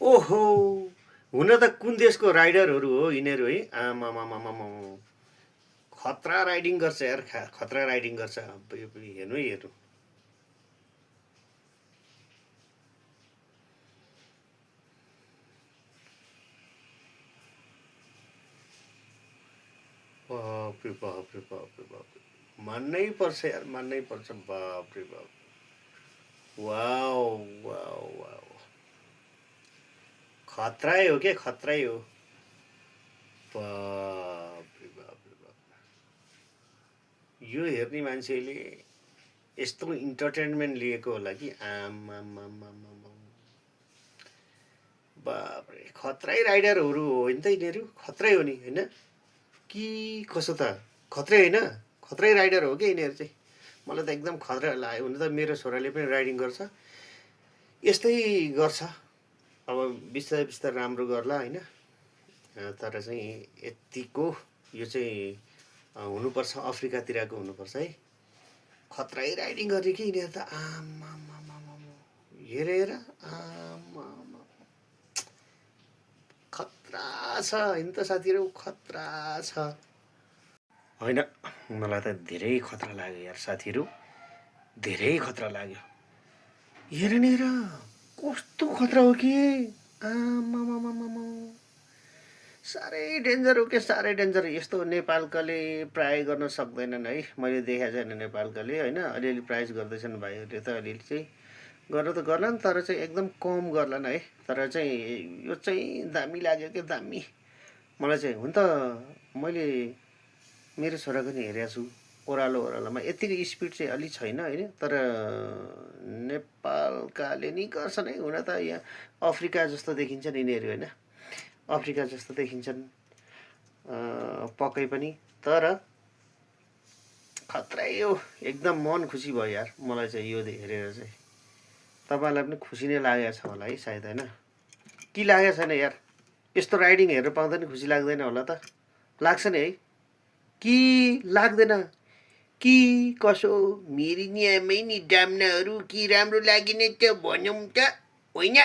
ओहो, हुन त कुन देशको राइडरहरू हो यिनीहरू है? आमामामामामा, खतरा राइडिङ गर्छ यार, खतरा राइडिङ गर्छ। हेर्नु है हेर्नु। बाप्रे बाप्रे बाप्रे बाप्रे, मान्नै पर्छ यार, मान्नै पर्छ। बाप्रे बाप, वाओ वाओ वाओ, खतरै हो के, खतरै हो। बाप्रे बाप्रे बाप, यो हेर्ने मान्छेले यस्तो इन्टरटेनमेन्ट लिएको होला कि आमामामामा, बाप्रे, खत्रै राइडरहरू हो नि त यिनीहरू, खत्रै हो नि होइन कि कसो त? खत्रै होइन, खत्रै राइडर हो कि यिनीहरू चाहिँ। मलाई त एकदम खतरा लाग्यो। हुन त मेरो छोराले पनि राइडिङ गर्छ, यस्तै गर्छ। अब बिस्तारै बिस्तारै राम्रो गर्ला होइन। तर चाहिँ यत्तिको यो चाहिँ हुनुपर्छ, अफ्रिकातिरको हुनुपर्छ है। खत्रै राइडिङ गर्ने कि यिनीहरू त, आमामामामा, हेर हेर, आमामा, खतरा छ होइन त साथीहरू, खतरा छ। होइन, मलाई त धेरै खतरा लाग्यो यार साथीहरू, धेरै खतरा लाग्यो। हेर नि हेर, कस्तो खतरा हो कि, आमामामामा, साह्रै डेन्जर हो क्या, साह्रै डेन्जर। यस्तो नेपालकाले प्राय गर्न सक्दैनन् है, मैले देखाएको छैन नेपालकाले होइन। अलिअलि प्राइस गर्दैछन् भाइहरूले त, अलिअलि चाहिँ गर्न त गर्लान्, तर चाहिँ एकदम कम गर्लान् है। तर चाहिँ यो चाहिँ दामी लाग्यो क्या, दामी मलाई चाहिँ। हुन त मैले मेरो छोराको नि हेरेको छु, ओह्रालो ओह्रालोमा यत्तिको स्पिड चाहिँ अलिक छैन होइन। तर नेपालकाले नि गर्छन् है। हुन त यहाँ अफ्रिका जस्तो देखिन्छन् यिनीहरू होइन, अफ्रिका जस्तो देखिन्छन् पक्कै पनि। तर खत्रै हो एकदम, मन खुसी भयो यार मलाई चाहिँ यो हेरेर चाहिँ। तपाईँलाई पनि खुसी नै लागेको छ होला है सायद होइन, कि लागेको छैन यार? यस्तो राइडिङ हेर्नु पाउँदा नि खुसी लाग्दैन होला त? लाग्छ नि है कि लाग्दैन? कि कसो? मेरी नि आमै नि डाम्नाहरू, कि राम्रो लागेन त भनौँ त होइन?